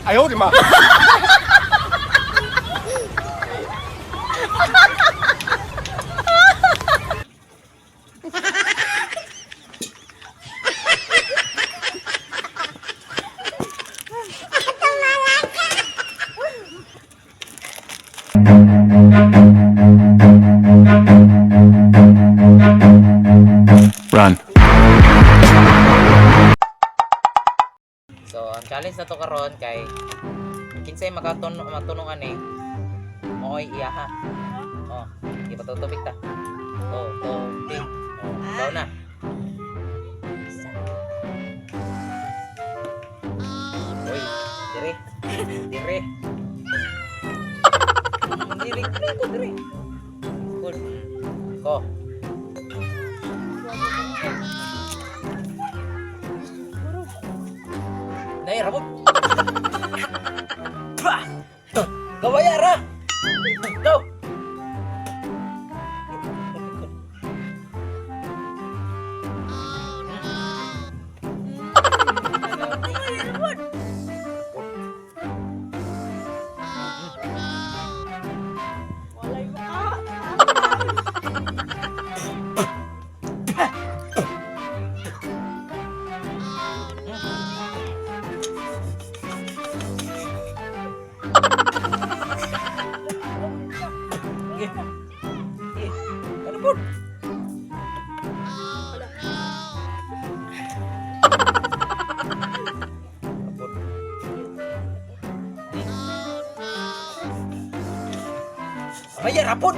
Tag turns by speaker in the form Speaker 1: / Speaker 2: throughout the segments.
Speaker 1: 哎呦我的妈！
Speaker 2: Run.
Speaker 3: So, ang challenge na to karon kay kinsay makatun matunong ani mo'y iya ha. Oh, di pa tutubig ta. To, tubig. Oh, ikaw na. Uy, dire. Dire. Dire, dire ko dire. Good. Ko. Nay, rabot. Bah! Gawaya ra. Go.
Speaker 4: Walay maka.
Speaker 3: Sige. Sige. Ano po? Rapod. Amaya, rapod!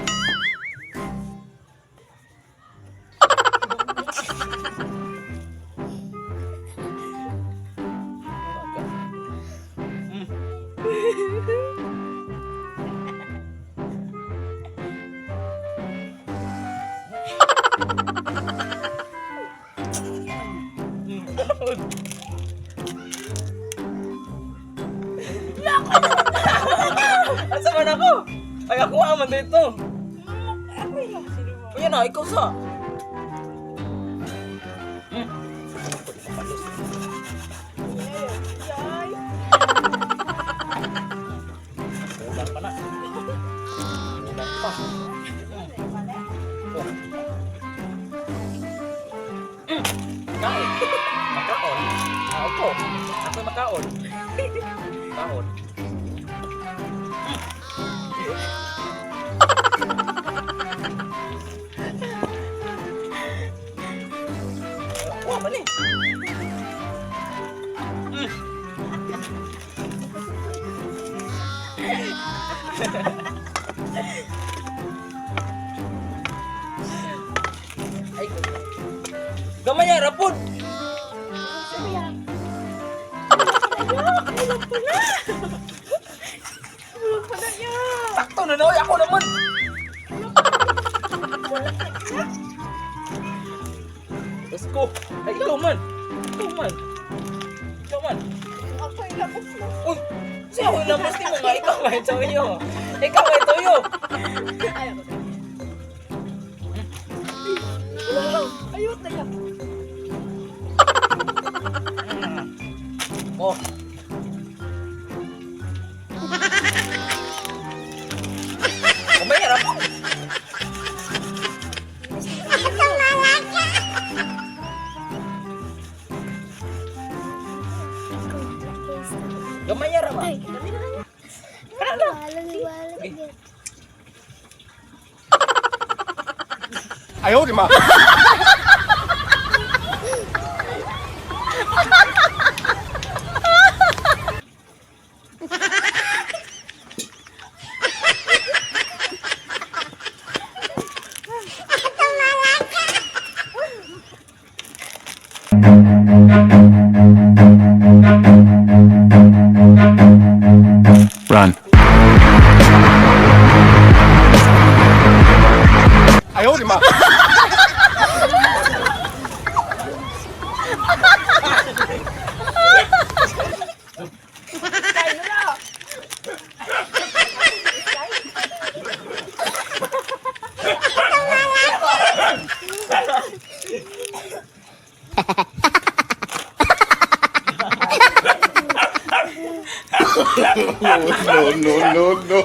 Speaker 3: Asa man ako? Ay, ako ah, man dito.
Speaker 4: Ako yung sino mo.
Speaker 3: Ayan na, ikaw sa. Hmm.
Speaker 4: Yay.
Speaker 3: Kulang pa na. Kulang pa. Oh. Mm. Kain. Makaon. Ah, ako. Ako makaon. Kaon. Mm. Wah, mali. Mm. Ay, gamay ya, rapod.
Speaker 4: Kulang pa na niya.
Speaker 3: Sakto na na, oy, ako naman. Let's go. Ay, ikaw man. Ikaw man. Ikaw man.
Speaker 4: Ako yung labas mo.
Speaker 3: Uy, siya ako yung ni mo nga. Ikaw man, toyo. Ikaw man, toyo.
Speaker 4: Ay, ako. Ayot na yan.
Speaker 3: Oh. Kamay, rapod. Gamay ra ba?
Speaker 5: Ay.
Speaker 3: Kana na.
Speaker 5: Walang walang.
Speaker 1: 哎呦我的妈！
Speaker 2: Run.
Speaker 1: 哎呦我的妈！
Speaker 4: Kain na lang.
Speaker 1: No, no, no, no.